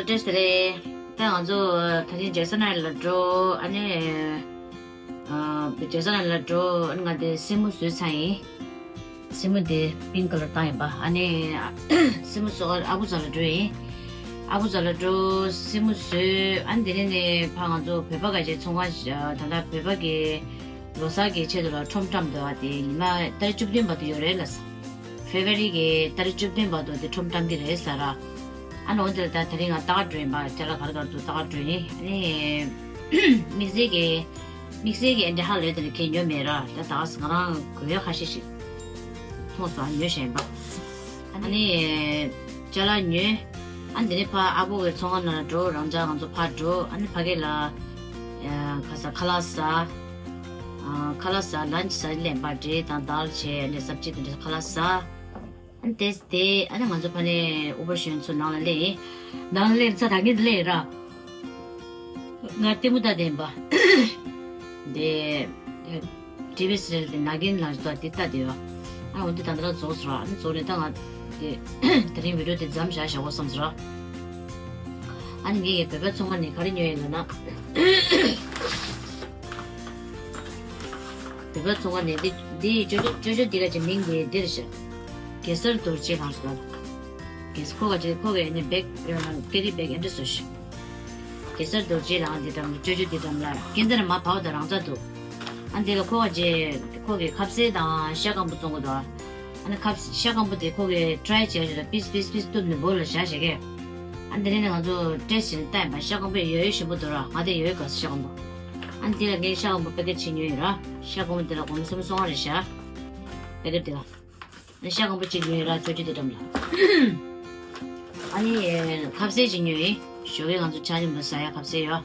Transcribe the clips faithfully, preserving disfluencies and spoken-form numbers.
བཀྲ་ཤིས་བདེ་ལེགས། ད་ང་ཚོ་ད་ཐེངས་རྒྱལ་ས་ནང་ལ་འགྲོ། ཨ་ནི་ཨ་རྒྱལ་ས་ནང་ལ་འགྲོ། ཨ་ནི་ང་དེ་སེན་མོ་བཟོས་ཚར་ཡིན། སེན་མོ་དེ་པིང་ཀ་ལར་བཏང་ཡིན་པ། ཨ་ནི་སེན་མོ་བཟོ་གར་ཨ་ཁུ་རྩ་ལ་འགྲོ་ཡིན། ཨ་ཁུ་རྩ་ལ་འགྲོ། སེན་མོ་བཟོས། ཨ་ནི་དེ་ནས་ནས་ཕར་ང་ཚོ་བོད་པ་ག་ཅེ་ཚོང་ཁང་། ད་ལྟ་བོད་པ་གི་ལོ་གསར་གྱི་ཆེད་དུ་ལ་ཁྲོམ་བཀྲམ་འདུག་པ། དེ་ཉི་མ་ཏ་རིག་བཅུ་བདུན་བར་དུ་ཡོད་རེད་ལ། ཕེབ་རུ་ཝ་རི་གི་ཏ་རིག་བཅུ་བདུན་བར་དུ་དེ་ཁྲོམ་བཀྲམ་གྱི་རེད་ཟེར་ར། ཨ་ནི་འོ་དེ་ལ་ད་དེ་རིང་ང་ལྟ་ག་འགྲོ་ཡིན་པ། ཅ་ལག་ག་རེ་ག་རེ་འདུག་ལྟ་ག་འགྲོ་ཡིན། ཨ་ནི་དམིགས་བསལ་གྱི་དམིགས་བསལ་གྱི་ཨེ་འདྲ་ཧ་ལས་དེ་ནི་ཁྱེད་ཉོ་མེད་ར། ད་ད་ག་ས་ང་རང་དགོས་ཡ་ཁ་ཤས་ཤིག་མཐོང་སོང་། ཨ་ཉོ་བཞག་ཡིན་པ། ཨ་ནི་ཅ་ལག་ཉོས། ཨ་ནི་དེ་ནས་ཕར་ཨ་ཁུ་གི་ཚོང་ཁང་ནང་ལ་འགྲོ། རང་ཅག་ང་ཚོ་ཕར་འགྲོ། ཨ་ནི་ཕ་གི་ལ་ཁ་ཟས་ཁ་ལག་ཟ། ཨ་ཁ་ལག་ཟ། ལན་ཆི་ཟ། ལན་པ་འབྲས་དང་དལ་བྱས། ཨ་ནི་སབ་ཇི་དེ་འདྲ་ཁ་ལག་ཟ། ཨ་ནི་དེ་དེ་ཨ་ནི་ང་ཚོ་ཕ་ནས་ཨུ་བར་ཞོན་ཚུར་ནང་ལ་སླེབས་ཡིན། ནང་ལ་སླེབས་ཚར། ད་ངས་འདི་སླེབས་ར། ང་ལྟད་མོ་ལྟ་བསྡད་ཡིན་པ། དེ་ཊི་བི་སི་རེད། དེ་ནག་གིན་ལ་ཏོ་དེ་ལྟ་བསྡད་ཡོད། ཨ་འོ་འདི་ད་ལྟ་ར་རྫོགས་སོང་ར། ཨ་ནི་རྫོགས་ནས་ད་ང་དེ་དེ་རིང་བི་ཌི་ཡོ་དེ་མཚམས་བཞག་བཞག་གོ་བསམ་སོང་ར། ཨ་ནི་ངས་ཡ་བོད་པའི་ཚོང་ཁང་ནས་ག་རེ་ཉོས་ཡིན་ལབ་ན། བོད་པའི་ཚོང་ཁང་ནས་འདི་འདི་ཅོ་ཅོ་ཅོ་ཅོ་འདི་ག་ཅིག་མིང་འདི་འདིར་བཞག་གེ་སར་རྡོ་རྗེ་ལགས་སོ། གེ་སར་ཁོ་ག་ཅིག་ཁོ་གི་ནི་བེག་ཀེ་རི་བེག་ཨེ་འདྲ་བཟོ་ཞིག་གེ་སར་རྡོ་རྗེ་ལགས་འདི་འགྲམ་ལ་ཅོ་ཅོ་འདི་འགྲམ་ལ་སྐྱེ་འདིར་མ་བའོ་ད་རང་རྩ་འདུག་ཨ་འདི་ལ་ཁོ་ག་ཅིག་ཁོ་གི་ཁ་ཟས་དང་ཤ་སྐམ་པོ་བཙོང་གི་འདུག་ཨ་ནི་ཁ་ཤ་སྐམ་པོ་དེ་ཁོ་གི་ཊི་རའི་བྱས་བྱས་ལ་པིས་པིས་པིས་གཏུབ་ནས་སྦོ་ལ་བཞག་བྱས་ཀྱི། ཨ་འདི་ནས་ང་ཚོ་ཊེ་སི་ཊི་བྱས་ནས་ལྟ་ཡིན་པ། ཤ་སྐམ་པོ་ཡོད་ཡོད་ཞིམ་པོ་འདུག་ར། ང་དེ་ཡོད་ག་ཤ་སྐམ་པོ། ཨ་འདི་ལ་ངས་ཤ་སྐམ་པོ་པེ་ཀེ་ཊི་གཅིག་ཉོས་ཡིན་ར། ཤ་སྐམ་པོ་དེ་ལ་སྒོར་མོ་སུམ་སོ་ལྔ་རེད་བཞག་པེ་ཀེ་ཊི་དེ་ལ། ཨ་ཤ་སྐམ་པོ་གཅིག་ཉོས་ཡིན་ར། ཅོ་ཅོ་དེ་འགྲམ་ལ། ཨ་ནི་ཁ་ཟས་གཅིག་ཉོས་ཡིན། ཞོགས་ཀས་ང་ཚོ་ཆ་སྙོམས་ལ་ཟ་ཡ་ཁ་ཟས་ཡོད།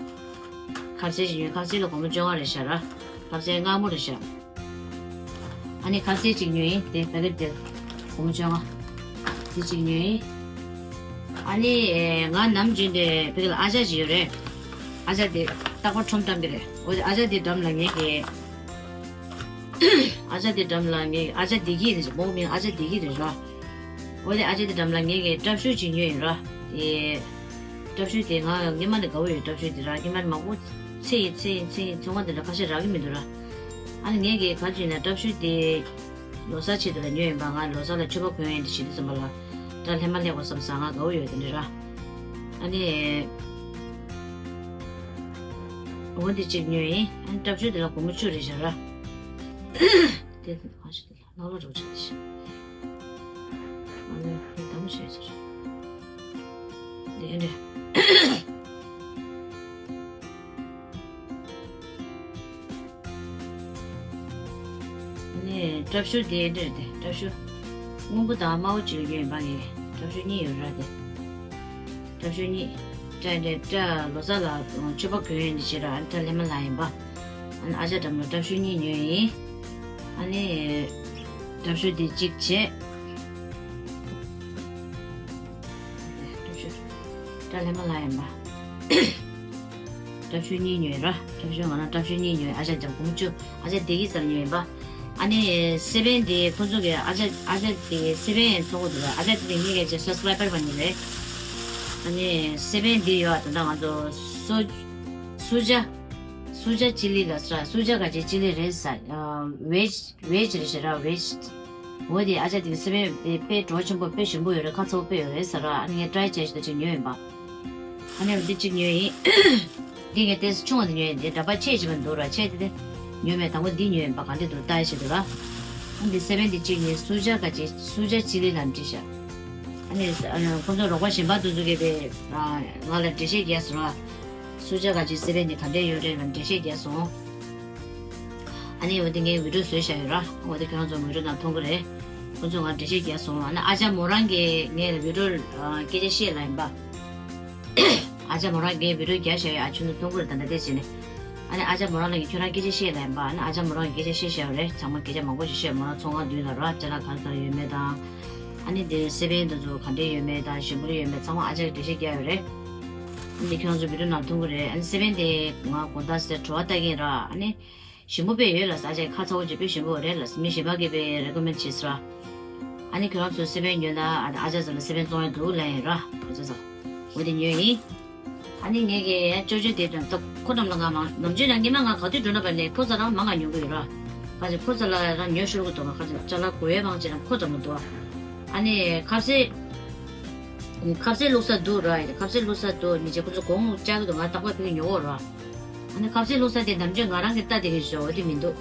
ཁ་ཟས་གཅིག་ཉོས། ཁ་ཟས་ལ་སྒོར་མོ་བཅོ་ལྔ་རེད་བཞག་ར། ཁ་ཟས་མངར་མོ་རེད་བཞག་ཨ་ནི་ཁ་ཟས་གཅིག་ཉོས་ཡིན། དེ་བེ་ཀེ་ཊི་དེ་སྒོར་མོ་བཅོ་ལྔ། དེ་གཅིག་ཉོས་ཡིན། ཨ་ནི་ཨེ་ང་ནམ་རྒྱུན་དེ་བེ་ཀེ་ཊི་ལ་ཨ་ཅག་ཅིག་ཡོད་རེད། ཨ་ཅག་དེ་རྟག་པར་ཁྲོམ་བཀྲམ་གི་རེད། འོ་དེ་ཨ་ཅག་དེ་འགྲམ་ལ་ངས་ཀྱི། ཨ་ཅག་དེ་འགྲམ་ལ་ངས། ཨ་ཅག་བདེ་སྐྱིད་རེད། མོ་མིང་ཨ་ཅག་བདེ་སྐྱིད་རེད་ར། འོ་དེ་ཨ་ཅག་དེ་འགྲམ་ལ་ངས་ཀྱི་ཊབ་ཤུ་གཅིག་ཉོས་ཡིན་ར། དེ་ཊབ་ཤུ་དེ་ང་སྔོན་མ་ནས་དགའ་པོ་ཡོད། ཊབ་ཤུ་དེ་ར་སྔོན་མ་ནས་མང་པོ་ཚེ་ཡིན་ཚེ་ཡིན་ཚེ་ཡིན། ཚོང་ཁང་དེ་འདྲ་ཁ་ཤས་རག་གི་མི་འདུག་ར། ཨ་ནི་ངས་ཀྱི་ག་རེ་བྱས་ན་ཊབ་ཤུ་དེ་ལོ་གསར་ཆེད་དུ་ལ་ཉོས་ཡིན་པ། ང་ལོ་གསར་ལ་མཆོད་པ་གོན་ཡས་དེ་བྱེད་དུས་ཙམ་པ་ལ་ད་ལྷད་མ་ལྷད་གོ་བསམ་སོང་། ང་དགའ་པོ་ཡོད་དེ་འདྲ་ར། ཨ་ནི་འོ་དེ་གཅིག་ཉོས་ཡིན། ཨ་ནི་ཊབ་ཤུ་དེ་ལ་སྒོར་མོ་བཅུ་རེད་བཞག་ར། དེ་ག་ཞིག་དེ་ལ་ལོག་ལོག་འགྲོ་ཆ་ཞིག་ཨ་ནི་དེ་དམ་བྱས་ཟེར། དེ་འདྲ། ནས་ཊབ་ཤུ་དེ་འདྲ་རེད་དེ། ཊབ་ཤུ་སྔོན་པོ་དང་དམར་པོ་གཅིག་ཡོད་ཡིན་པ། ངས་ཊབ་ཤུ་གཉིས་ཡོད་ར་དེ། ཊབ་ཤུ་གཉིས། སྐྲ་འདྲ་སྐྲ་ལོ་གསར་ལ་མཆོད་པ་གོན་ཡས་འདི་བྱེད་ར། ཨ་ནི་སྐྲ་ལྷད་མ་ལྷད་ཡིན་པ། ཨ་ནི་ཨ་ཅག་འགྲམ་ལ་ཊབ་ཤུ་གཉིས་ཉོས་ཡིན། ཨ་ནི་ཊབ་ཤུ་དེ་གཅིག་བྱས། ཊབ་ཤུ་སྐྲ་ལྷད་མ་ལྷད་ཡིན་པ། ཊབ་ཤུ་གཉིས་ཉོས་ར། ཊབ་ཤུ་ང་རང་ཊབ་ཤུ་གཉིས་ཉོས། ཨ་ཅག་འགྲམ་སྒོར་མོ་བཅུ། ཨ་ཅག་བདེ་སྐྱིད་ཟེར་ཉོས་ཡིན་པ། ཨ་ནི་སེ་བན་དེ་ཁོ་ཚོ་གི་ཨ་ཅག་ཨ་ཅག་དེ་སེ་བན་ཚོགས་འདུག་ར། ཨ་ཅག་དེ་ངེད་ཀྱི་སབ་སི་ཀ་རའི་བར་བ་ཉིད་རེད། ཨ་ནི་སེ་བན་དེ་ཡོད། ད་ལྟ་ང་ཚོ་སུ་སུ་ཇ་སུ་ཇ་ཅི་ལི་ལ་ཟེར། སུ་ཇ་ག་ཅི་ཅི་ལི་རེད་ཟེར། ཝེཇ་ཝེཇ་རེད་ཟེར་ར། ཝེཇ། འོ་དེ་ཨ་ཅག་དེ་སེ་བན་དཔེ་སྤྲོ་ཆེན་པོ་དཔེ་ཞིམ་པོ་ཡོད་རེད། ཁ་ཚ་པོ་དཔེ་ཡོད་རེད་ཟེར་ར། ཨ་ནི་ངས་ཊ་རའི་བྱས་ཤིག་ད་ཅིག་ཉོས་ཡིན་པ། ཨ་ནི་འདི་གཅིག་ཉོས་ཡིན། འདི་ངས་ཏོག་ཙམ་ཆུང་བ་དེ་ཉོས་ཡིན། འདི་འདྲ་པར་ཆེ་ཆེ་བ་འདུག་ར། ཆེ་དེ་དེ་ཉོས་མེད། དང་པོ་འདི་ཉོས་ཡིན་པ། ག་འདྲ་འདུག་ལྟ་ཡ་ཆེད་དུ་ར། ཨ་འདི་སེ་བན་འདི་གཅིག་ཉོས། སུ་ཇ་ག་ཅི་སུ་ཇ་ཅི་ལི་ལ་འབྲི་ཤག་ཨ་ནི་ཨ་ཁོང་ཚོ་རོགས་པ་གཞན་པ་དེ་ཚོ་གིས་པའི་ང་ལ་འགྲེལ་བཤད་རྒྱག་སོང་ར། སུ་ཇ་ག་ཅི་སེ་བན་འདི་ག་འདྲ་ཡོད་རེད་ལ་འགྲེལ་བཤད་རྒྱག་སོང་། ཨ་ནི་འོ་དེ་ངས་བི་ཌི་ཡོ་བཟོས་བཞག་ཡོད་ར། འོ་དེ་ཁྱོད་རང་ཚོ་བི་ཌི་ཡོ་ནང་མཐོང་གི་རེད། ཁོང་ཚོས་ང་འགྲེལ་བཤད་རྒྱག་སོང་། ཨ་ནི་ཨ་ཅག་མོ་རང་གིས་ངས་ལ་བི་ཌི་ཡོ་སྐད་ཆ་བཤད་ལབ་ཡིན་པ། ཨ་ཅག་མོ་རང་གིས་བི་ཌི་ཡོ་རྒྱག་བཞག་ཡོད། ཨ་ཁྱོད་ཚོ་མཐོང་གི་རེད། ད་ལྟ་དེ་བྱས་ནས། ཨ་ནི་ཨ་ཅག་མོ་རང་ལ་ངས་ཁྱོད་རང་སྐད་ཆ་བཤད་ལབ་ཡིན་པ། ཨ་ནི་ཨ་ཅག་མོ་རང་གིས་སྐད་ཆ་བཤད་བཞག་ཡོད་རེད། ཚང་མ་སྐད་ཆ་མང་པོ་ཞིག་བཤད། མོ་རང་ཚོང་ཁང་མདུན་ལ་ར་ཅ་ལག་ག་རེ་ག་རེ་ཡོད་མེད་དང་། ཨ་ནི་དེ་སེ་བན་དེ་ཚོ་ག་འདྲས་ཡོད་མེད་དང་ཞིམ་པོ་རེད་ཡོད་མེད་ཚང་མ་ཨ་ཅག་གིས་འགྲེལ་བཤད་རྒྱག་ཡོད་རེད། ཨ་ནི་ཁྱོད་རང་ཚོ་བི་ཌི་ཡོ་ནང་མཐོང་གི་རེད། ཨ་ནི་སེ་བན་དེ་ང་དགོང་དག་ཟེར་བྲོ་བ་ལྟ་གི་ཡིན་ར། ཨ་ནི། ཞིམ་པོ་དཔེ་ཡོད་ལ་ཟེར། ཨ་ཅག་གི་ཁ་ཚ་པོ་ཅིག་དཔེ་ཞིམ་པོ་རེད་ལ་ཟེར། མི་གཞན་པ་གིས་དཔེ་རེ་ཀོ་མེན་ཌི་བྱས་ཟེར་བ། ཨ་ནི་ཁྱོད་རང་ཚོས་སེ་བན་ཉོས་ན་ཨ་ཅག་ཚོ་ལ་སེ་བན་བཙོང་ཡ་འདུག་ལབ་ཡིན་ར། ཨ་ཅག་ཚོ། དེ་ཉོས་ཡིན། ཨ་ནི་ངས་ཀྱི་ཅོ་ཅོ་དེ་དང་ད་ཁོ་འགྲམ་ལ་ང་མང་ནམ་རྒྱུན་ན་ཉི་མ་ང་ག་དུས་འགྲོ་ན་བ་ནས་ཁོ་ཚ་རང་མང་ང་ཉོ་གི་ཡོད་ར། ཁ་ཅིག་ཁོ་ཚ་ལ་རང་ཉོ་ཤོར་གི་འདུག་ང་ཁ་ཅིག་ཅ་ལག་དགོས་ཡས་མང་ཅི་རང་ཁོ་འགྲམ་ལ་འདུག་ཨ་ནི་ཁ་ཟས་ཁ་ཟས་བླུགས་ས་འདུག་ར། ཁ་ཟས་བླུགས་ས་འདུག་ཉི་ཅིག་ཁོ་ཚོ་གོང་བཅག་གི་འདུག་ང་རྟག་པར་ཕ་གི་ཉོ་གོ་ར། ཨ་ནི་ཁ་ཟས་བླུགས་ས་དེ་ནམ་རྒྱུན་ང་རང་གི་ལྟ་དེ་གི་ཞོ་དེ་མི་འདུག་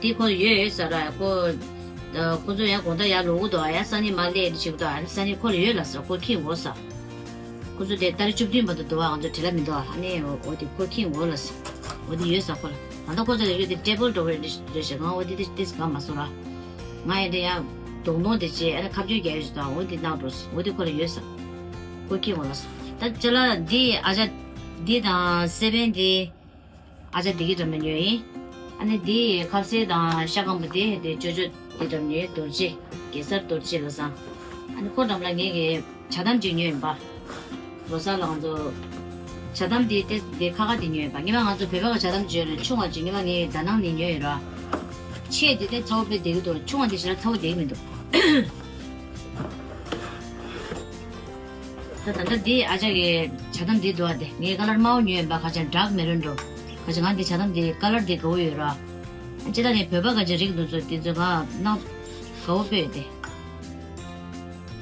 དེ་ཁོ་ཡོད་ཡོད་ཟེར་ར། ཁོ་ཁོ་ཚོ་ཡང་དགོང་དག་ཡར་ལོག་གི་འདུག་ཡར་ས་ནི་མ་ལས་དེ་བྱེད་གི་འདུག་ཨ་ནི་ས་ནི་ཁོ་ལ་ཡོད་ལ་ཟེར། ཁོ་ཁྱི་འོ་ཟེར། ཁོ་ཚོ་དེ་ཏ་རིག་བཅུ་བདུན་བར་དུ་འདུག་ཨང་ཚོ་བྲེལ་ལ་མི་འདུག་ཨ་ནི་འོ་དེ་ཁོ་ཁྱི་འོ་ལ་ཟེར། འོ་དེ་ཡོད་ཟེར་ཁོ་ལ། ད་ལྟ་ཁོ་ཚོ་ལ་ཡོད་དེ་ཊེ་བལ་འགྲོ་བའི་རེད་ཟེར། ང་འོ་དེ་དེ་དེ་གང་མ་སོང་ར། ང་ཡང་དེ་ཡང་གདོང་གདོང་དེ་བྱས་ཨ་ནི་ཁ་བརྗོད་རྒྱག་ཡོད་ཟེར། འོ་དེ་གནང་འགྲོ་ཟེར། འོ་དེ་ཁོ་ལ་ཡོད་ཟེར། ཁོ་ཁྱི་འོ་ལ་ཟེར། ད་ཅ་ལག་འདི་ཨ་ཅག་འདི་དང་སེ་བན་འདི། ཨ་ཅག་འདི་གི་འགྲམ་ལ་ཉོས་ཡིན། ཨ་ནི་འདི་ཁ་ཟས་དང་ཤ་སྐམ་པོ་དེ་དེ་ཅོ་ཅོ་དེ་འགྲམ་ཉོས། རྡོ་རྗེ་གེ་སར་རྡོ་རྗེ་ལ་བཟང་། ཨ་ནི་ཁོ་འགྲམ་ལ་ངས་ཀྱི་ཇ་དམ་ཅིག་ཉོས་ཡིན་པ། ལོ་གསར་ལ་ང་ཚོ་ཇ་དམ་དེ་དེ་དེ་ཁ་ཁ་དེ་ཉོས་ཡིན་པ། ཉི་མ་ང་ཚོ་བོད་པ་གི་ཇ་དམ་ཅིག་ཡོད་རེད། ཆུང་བ་ཅིག་ཉི་མ་ངས་ད་ནང་ནས་ཉོས་ཡིན་ར། ཆེ་དེ་དེ་ཚ་བོ་དཔེ་བདེ་གི་འདུག་ཆུང་བ་དེ་ཞེ་དྲག་ཚ་བོ་བདེ་གི་མི་འདུག་ད་ད་ལྟ་འདི་ཨ་ཅག་གི་ཇ་དམ་འདི་འདུག་ཨ། དེ་ངས་ཀ་ལར་དམར་པོ་ཉོས་ཡིན་པ། ཁ་ཅིག་ཌརྐ་མེ་རུན་འགྲོ། ཁ་ཅིག་ང་འདི་ཇ་དམ་འདི་ཀ་ལར་འདི་དགའ་བོ་ཡོད་ར། ཨ་ཅེ་ད་ནི་བོད་པ་ཁ་ཅིག་རིག་འདུག་ཚོ་འདི་ཚོ་ང་ནང་དགའ་བོ་དཔེ་ཡོད་དེ།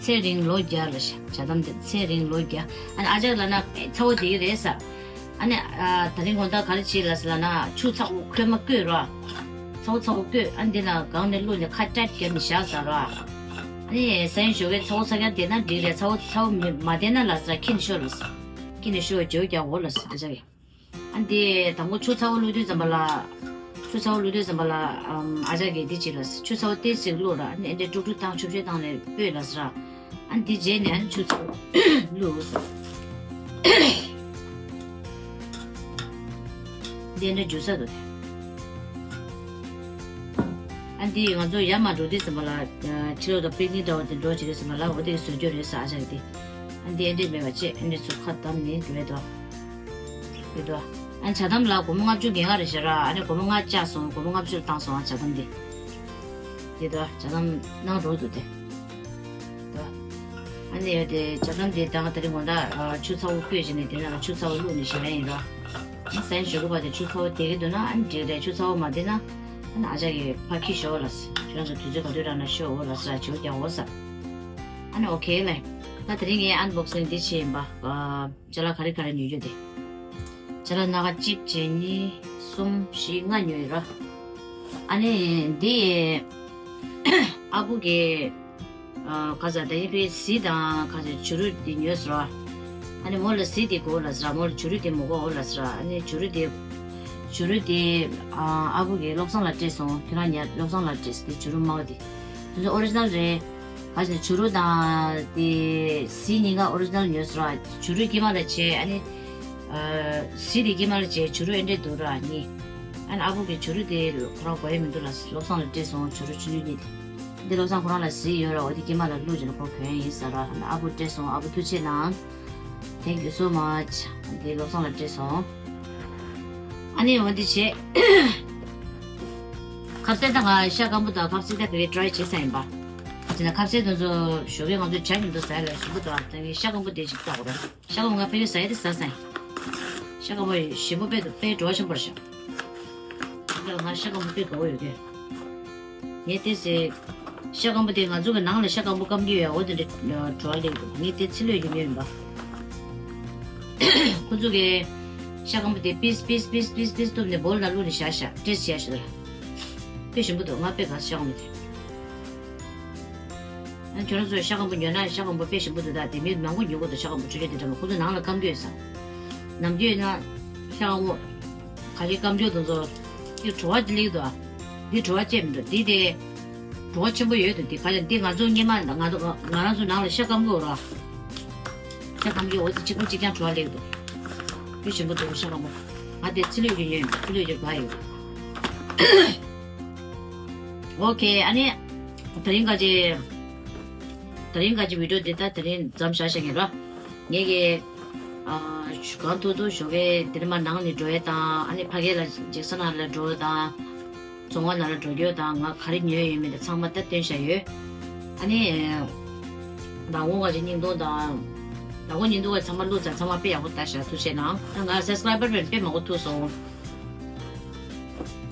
ཚེ་རིང་ལོ་བརྒྱ་ལ་ཤ་ཇ་དམ་འདི་ཚེ་རིང་ལོ་བརྒྱ། ཨ་ནི་ཨ་ཅག་ལ་ན་ཚ་བོ་དེ་གི་རེད་ས། ཨ་ནི་ཨ་ད་རིང་དགོང་དག་ག་རེ་བྱེད་ལ་ཟེར་ལ་ན་ཆུ་ཚ་བོ་ཁོལ་མ་བསྐོལ་ར། ཚ་བོ་ཚ་བོ་བསྐོལ། ཨ་འདི་ན་སྒང་ནས་བླུགས་ནས་ཁ་ཊའིཊ་བརྒྱབ་ནས་བཞག་ཟེར་ར། ཨ་ནི་སང་ཉིན་ཞོགས་ཀས་ཚ་བོ་ཚ་རྐྱང་བསྡད་ན་འགྲིག་རེད། ཚ་བོ་ཚ་བོ་མི་མ་བསྡད་ན་ལ་ཟེར་ཁྱི་ནས་ཤོར་ལ་ཟེར། ཁྱི་ནས་ཤོར་བ་ཇོ་རྒྱག་འོ་ལ་ཟེར་ཨ་ཅག་གིས། ཨ་འདི་དང་པོ་ཆུ་ཚ་བོ་བླུགས་དུས་ཙམ་པ་ལ། ཆུ་ཚ་བོ་བླུགས་དུས་ཙམ་པ་ལ་ཨམ་ཨ་ཅག་གིས་འདི་བྱེད་ལ་ཟེར། ཆུ་ཚ་བོ་ཏོག་ཙམ་བླུགས་ར། ཨ་ནི་ཨ་འདྲས་དཀྲུག་དཀྲུག་བཏང་ཆུབ་ཆུབ་བཏང་ནས་སྤོས་ལ་ཟེར་ར། ཨ་འདི་རྗེས་ནས་ཨ་ནི་ཆུ་ཚ་བོ་བླུགས་ཟེར། འདི་འདྲ་འཇུ་ས་འདུག་ཨ་འདི་ང་ཚོ་ཡར་མར་འགྲོ་དུས་ཙམ་པ་ལ་ཕྱི་ལོགས་དང་པིག་ནིག་འདྲ་བོ་དེ་འགྲོ་བྱེད་དུས་ཙམ་པ་ལ་འོ་དེ་བཟོ་རྒྱུ་རེད་ཟེར་ཨ་ཅག་གིས་དེ། ཨ་འདི་ཨ་འདྲས་མེད་པ་བྱས་ཨ་འདྲས་ཚུར་ཁ་བསྡམས་ནས་འགྲོ་ཡས་འདུག་ཨ། འདི་འདུག་ཨ། ཨ་ཇ་དམ་ལ་སྒོར་མོ་ལྔ་བཅུ་ཉེར་ལྔ་རེད་ཤག་ར། ཨ་ནི་སྒོར་མོ་ལྔ་བཅག་སོང་། སྒོར་མོ་ལྔ་བཅུ་བཏང་སོང་ཨ་ཇ་དམ་འདི། འདི་འདུག་ཨ། ཇ་དམ་གནང་རོགས་འདུག་དེ། ཨ་ནི་ཡོད་དེ་ཇ་དམ་དེ་ད་ང་དེ་རིང་དགོང་དག་ཆུ་ཚ་བོ་བསྐོལ་བྱས་ནས་དེ་ནང་ལ་ཆུ་ཚ་བོ་བླུགས་ནས་བཞག་ཡ་ཡིན་ར། ཨ་སང་ཞོགས་པ་དེ་ཆུ་ཚ་བོ་བསྡད་ཀྱི་འདུག་ན་ཨ་ནི་འགྲིག་རེད། ཆུ་ཚ་བོ་མ་བསྡད་ན་ཨ་ནི་ཨ་ཅག་གིས་ཕར་འཁྱེར་ཤོག་ལ་ཟེར། ཁྱོད་རང་ཚོ་དུས་ཚོད་ག་དུས་རག་ན་ཤོག་འོ་ལ་ཟེར་ཇོ་རྒྱག་འོ་ཟེར། ཨ་ནི་ཨོ་ཁེ་ལེ། ད་དེ་རིང་ངའི་ཨན་བོག་སིང་འདི་བྱས་ཡིན་པ། ཅ་ལག་ག་རེ་ག་རེ་ཉོ་རྒྱུ་དེ། ཅ་ལག་སྣ་ཁ་གཅིག་བྱས་གཉིས་གསུམ་བཞི་ལྔ་ཉོས་ཡོད་ར། ཨ་ནི་འདི་ཨ་ཁུ་གི་ཨ་ཁ་ཟ་ད་ཡིན་པའི་གཟི་དང་ཁ་ཟ་བྱུ་རུ་འདི་ཉོས་ཟེར་ར། ཨ་ནི་མོ་ལ་གཟི་འདི་དགོས་ལ་ཟེར་ར། མོ་ལ་བྱུ་རུ་འདི་མི་དགོས་འོ་ལ་ཟེར་ར། ཨ་ནི་བྱུ་རུ་འདི་བྱུ་རུ་འདི་ཨ་ཨ་ཁུ་གི་བློ་བཟང་ལ་སྤྲད་སོང་། ཁྱོད་རང་ཉར་བློ་བཟང་ལ་སྤྲད་ཟེར་དེ་བྱུ་རུ་དམར་པོ་འདི། དེ་ཚོ་ཨོ་རི་ཇི་ནལ་རེད། ག་ཞིག་བྱུ་རུ་དང་དེ་གཟི་གཉིས་ཀ་ཨོ་རི་ཇི་ནལ་ཉོས་སོང་ར། བྱུ་རུ་དཀྱིལ་མ་ལ་བྱས་ཨ་ནི། གཟི་དེ་དཀྱིལ་མ་ལ་བྱས་བྱུ་རུ་ཨེ་འདྲས་འདུག་ར་གཉིས། ཨ་ནི་ཨ་ཁུ་གིས་བྱུ་རུ་དེ་ཁོ་རང་དགོས་ཡ་མི་འདུག་ལ་བློ་བཟང་ལ་སྤྲད་སོང་བྱུ་རུ་ཆུང་ཆུང་གཉིས་དེ། འདི་བློ་བཟང་ཁོ་རང་ལ་གཟི་ཡོད་ར། འོ་དེ་དཀྱིལ་མ་ལ་བླུགས་བྱས་ན་ཁོ་གྱོན་ཡིན་ཟེར་ར། ཨ་ནི་ཨ་ཁུ་སྤྲད་སོང་། ཨ་ཁུ་ཐུགས་རྗེ་གནང་། Thank you so much. འདི་བློ་བཟང་ལ་སྤྲད་སོང་། ཨ་ནི་འོ་འདི་བྱས། ཁ་ཟས་ད་ང་ཤ་སྐམ་པོ་དང་ཁ་ཟས་ད་ག་གེ་ཊ་རའི་བྱེད་ས་ཡིན་པ། དེ་ན་ཁ་ཟས་དེ་ཚོ་ཞོགས་ཀས་ང་ཚོ་ཇ་མཉམ་དུ་ཟ་ཡ་ལ་ཞིམ་པོ་འདུག་ཨ། ད་ངས་ཤ་སྐམ་པོ་དེ་ཞིག་བཏགས་ར། ཤ་སྐམ་པོ་ང་ཕ་གིར་ཟ་ཡ་དེ་ཟ་ས་ཡིན། ཤ་སྐམ་པོ་ཞིམ་པོ་དཔེ་འདུག་དཔེ་བྲོ་བ་ཆེན་པོ་རེད་ཤག་ང་ཤ་སྐམ་པོ་དཔེ་དགའ་བོ་ཡོད་གི། ངས་དེ་ཟེར། ཤ་སྐམ་པོ་དེ་ང་ཚོ་གི་ནང་ལ་ཤ་སྐམ་པོ་སྐམ་གྱི་ཡོད་འོ་དེ་འདྲ་བྲོ་བ་སླེབས་འདུག་ངས་དེ་ཚི་ལོས་ཀྱི་ཉོས་ཡིན་པ། ཁོ་ཚོ་གིས་ཤ་སྐམ་པོ་དེ་པིས་པིས་པིས་པིས་པིས་གཏུབ་ནས་བོལ་ལ་བླུགས་ནས་བཞག་ཤག་ཊེ་སི་ཊི་བྱས་ཤག་ལ། དཔེ་ཞིམ་པོ་འདུག་ང་དཔེ་དགའ་ཤ་སྐམ་པོ་དེ། ཨ་ཁྱོད་རང་ཚོས་ཤ་སྐམ་པོ་ཉོས་ན་ཤ་སྐམ་པོ་དཔེ་ཞིམ་པོ་འདུག་ད་དེ་མི་མང་པོ་ཉོ་གི་འདུག་ཤ་སྐམ་པོ་ཆུ་ཆུ་དེ་འདྲ་མ་ཁོ་ཚོ་ནང་ལ་སྐམ་གྱི་ཡོད་ས། ནམ་རྒྱུན་ཡོད་ན་ཤ་སྐམ་པོ་ག་ལེར་སྐམ་རྒྱུ་དེ་ཚོ་དེ་བྲོ་བ་དེ་སླེབས་འདུག་ཨ། འདི་བྲོ་བ་ཅན་མི་འདུག་འདི་དེ་བྲོ་བ་ཆེན་པོ་ཡོད་འདུག་འདི་ག་ལེར་འདི་ང་ཚོ་སྔོན་མ་ང་ཚོ་ང་རང་ཚོ་ནང་ལ་ཤ་སྐམ་གྱི་ཡོད་ར། ཤ་སྐམ་གྱི་འོ་དེ་གཅིག་པུ་གཅིག་རྐྱང་བྲོ་བ་སླེབས་འདུག་དཔེ་ཞིམ་པོ་འདུག་ཤ་སྐམ་པོ། ང་དེ་ཚི་ལོས་ཀྱི་ཉོས་ཡིན། ཚི་ལོས་ཀྱི་དགའ་ཡོད། ཨོ་ཁེ། ཨ་ནི། དེ་རིང་ག་ཅི། དེ་རིང་ག་ཅི་བི་ཌི་ཡོ་འདི་ད་དེ་རིང་མཚམས་བཞག་བཞག་ཡིན་ར། ངས་ཀྱི། ཨ། གང་ཐུབ་ཐུབ་ཞོགས་ཀས་དེ་རིང་མ་ནང་ནས་འགྲོ་ཡས་དང་ཨ་ནི་ཕ་གི་ལ་འཇིགས་ས་ནང་ལ་འགྲོ་དང་། རྫོང་བ་ནང་ལ་འགྲོ་རྒྱུ་དང་ང་ག་རེ་ཉོས་ཡོད་མེད་དེ་ཚང་མ་ད་སྟོན་བཞག་ཡོད། ཨ་ནི། མདང་དགོང་ག་ཅི་སྙིང་གཏོང་དང་། ཟླ་གོང་ཉིན་འདུག་བ་ཚང་མ་བླུགས་ཚར། ཚང་མ་དཔེ་ཡག་པོ་ལྟ་ཤག་ཐུགས་རྗེ་གནང་། ད་ང་སབ་སི་ཀ་རའི་བར་དཔེ་མང་པོ་ཐུག་སོང་།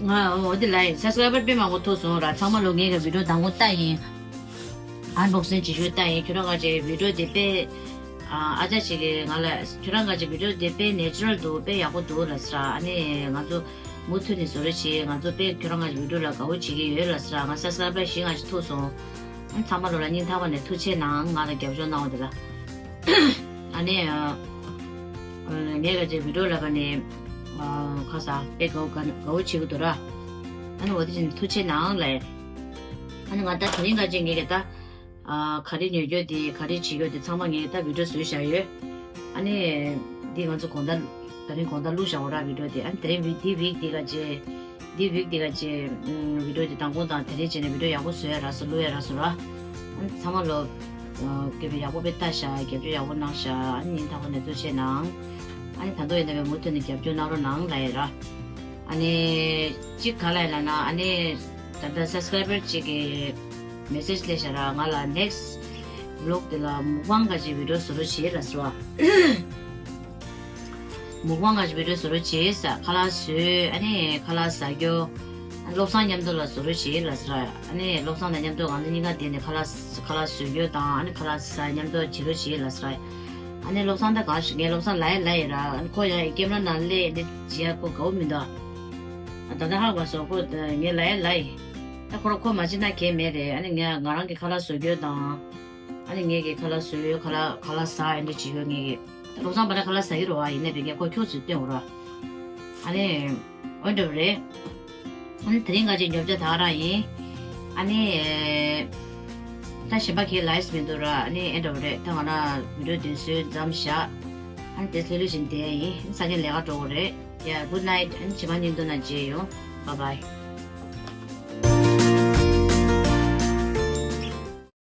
ང་འོ་དེ་ལ་ཡིན། སབ་སི་ཀ་རའི་བར་དཔེ་མང་པོ་ཐུག་སོང་ར། ཚང་མ་ལོ་ངའི་གི་བི་ཌིའོ་དང་པོ་ལྟ་ཡིན། ཨན་བོག་སིང་བྱེད་རྒྱུ་ལྟ་ཡིན། ཁྱོད་རང་ག་ཅེ་བི་ཌིའོ་དེ་དཔེ་ཨ་ཅག་ཅིག་གིས་ང་ལ་ཁྱོད་རང་ག་ཅེ་བི་ཌིའོ་དེ་དཔེ་ནེ་ཅུ་རལ་འདུག་དཔེ་ཡག་པོ་འདུག་ལ་ཟེར་ར། ཨ་ནི་ང་ཚོ་མུ་མཐུད་ནས་བཟོ་རོགས་བྱེད། ང་ཚོ་དཔེ་ཁྱོད་རང་ག་ཅེ་བི་ཌིའོ་ལ་དགའ་བོ་བྱེད་ཀྱི་ཡོད་ལ་ཟེར་ར། ང་སབ་སི་ཀ་རའི་བར་བཞི་ལྔ་ཅིག་ཐུག་སོང་། ཨ་ཚང་མ་ལོ་ལ་སྙིང་ཐག་པ་ནས་ཐུགས་རྗེ་གནང་། ང་ལ་རྒྱབ་སྐྱོར་གནང་བ་དེ་ལ། ཨ་ནི་ངས་ག་ཅེ་བི་ཌིའོ་ལ་ག་ནས་ཁ་ས་དཔེ་དགའ་བོ་དགའ་བོ་བྱེད་ཀྱི་འདུག་ར། ཨ་ནི་འོ་དེ་བཞིན་ཐུགས་རྗེ་གནང་ལ། ཨ་ནི་ང་ད་དེ་རིང་ག་ཅེ་ངས་ག་ད་ག་རེ་ཉོ་རྒྱུ་དེ་ག་རེ་བྱེད་རྒྱུ་དེ་ཚང་མ་ངས་ད་བི་ཌིའོ་བཟོས་བཞག་ཡོད། ཨ་ནི་འདི་ང་ཚོ་གོང་ད་དེ་རིང་གོང་ད་བླུགས་བཞག་འོ་ར་བི་ཌིའོ་དེ། ཨ་ནི་དེ་རིང་བི་འདི་བིག་དེ་ག་ཅེ། འདི་བིག་འདི་ག་ཅེ། ཨམ། བི་ཌིའོ་དེ་དང་པོ་དང་དེ་རིང་བྱས་ནས་བི་ཌིའོ་ཡག་པོ་བཟོ་ཡ་རག་སོང་། བླུག་ཡ་རག་སོང་ར། ཨ་ནི་ཚང་མ་ལོ། ཨ། དགེ་བའི་ཡག་པོ་དཔེ་ལྟ་ཤག་རྒྱབ་སྐྱོར་ཡག་པོ་གནང་ཤག་ཨ་ནི་སྙིང་ཐག་པ་ནས་ཐུགས་རྗེ་གནང་། ཨ་ནི་ད་དུང་ཡིན་ན་བའི་མུ་མཐུད་ནས་རྒྱབ་སྐྱོར་གནང་རོགས་གནང་ལབ་ཡ་ར། ཨ་ནི་གཅིག་ག་ལ་ཡིན་ལབ་ན། ཨ་ནི་ད་ལྟ་སབ་སི་ཀ་རའི་བར་གཅིག་གིས་མེ་སེ་ཇི་སླེབས་ཤག་ར། ང་ལ་ནེག་སི་ཊི་བི་ལོག་དེ་ལ་མུག་བང་ག་ཅེ་བི་ཌིའོ་བཟོ་རོགས་བྱེད་ལབ་སོང་། མུག་བང་ག་ཅེ་བི་ཌིའོ་བཟོ་རོགས་བྱེད་ཟེར། ཁ་ལག་བཟོས། ཨ་ནི་ཁ་ལག་ཟ་རྒྱུ། ཨ་ནི་བློ་བཟང་མཉམ་དུ་ལ་བཟོ་རོགས་བྱེད་ལབ་ཟེར། ཨ་ནི་བློ་བཟང་དང་མཉམ་དུ་ང་ཚོ་གཉིས་ཀ་བསྡད་ནས་ཁ་ལག་ཁ་ལག་བཟོ་རྒྱུ་དང་། ཨ་ནི་ཁ་ལག་ཟ་མཉམ་དུ་བྱེད་རོགས་བྱེད་ལབ་ཟེར། ཨ་ནི་བློ་བཟང་ད་གང་ཞིག་ངས་བློ་བཟང་ལབ་ཡ་ལབ་ཡ་ར། ཨ་ནི་ཁོ་ཡང་ཀེམ་ར་ནང་སླེབས་འདི་བྱེད་ཡ་ཁོ་དགའ་བོ་མི་འདུག་ཨ་ད་ལྟ་ཧ་གོ་སོང་། ཁོ་ངས་ལབ་ཡ་ལབ་ཡིན། ད་ཁོ་ར་ཁོ་མ་བྱེད་ན་གལ་མེད་རེད། ཨ་ནི་ངས་ང་རང་གི་ཁ་ལག་བཟོ་རྒྱུ་དང་། ཨ་ནི་ངས་ཀྱི་ཁ་ལག་བཟོས་ཡོད། ཁ་ལག་ཁ་ལག་ཟ་ཡ་འདྲ་བྱེད་ཡོད་ངས་ཀྱི། བློ་བཟང་པ་ན་ཁ་ལག་ཟ་གི་རེད་བ། ཡིན་ནའི་བི་ངས་ཁོ་ཁྱུག་ཙམ་སྟོན་འོ་ར། ཨ་ནི་འོ་འདྲ་བ་རེད། ཨ་ནི་དེ་རིང་ག་ཅིག་ཉོ་ཆ་ད་ག་རང་ཡིན། ཨ་ནི་ད་གཞན་པ་ཁྱེད་ལ་ཡིས་མི་འདུག་ར། ཨ་ནི་ཨེ་འདྲ་བ་རེད། ད་ང་ན་བི་ཌིའོ་དེ་བཟོས་མཚམས་བཞག་ཨ་ནི་དེ་ཚོ་ལུས་བཞིན་བསྡད་ཡིན། ས་ཆེན་ལས་ཀ་འགྲོ་གི་རེད། Yeah, good night. ཨ་ནི་ཕྱི་མ་ཉིན་དུ་ན་མཇལ་ཡོང་། Bye bye.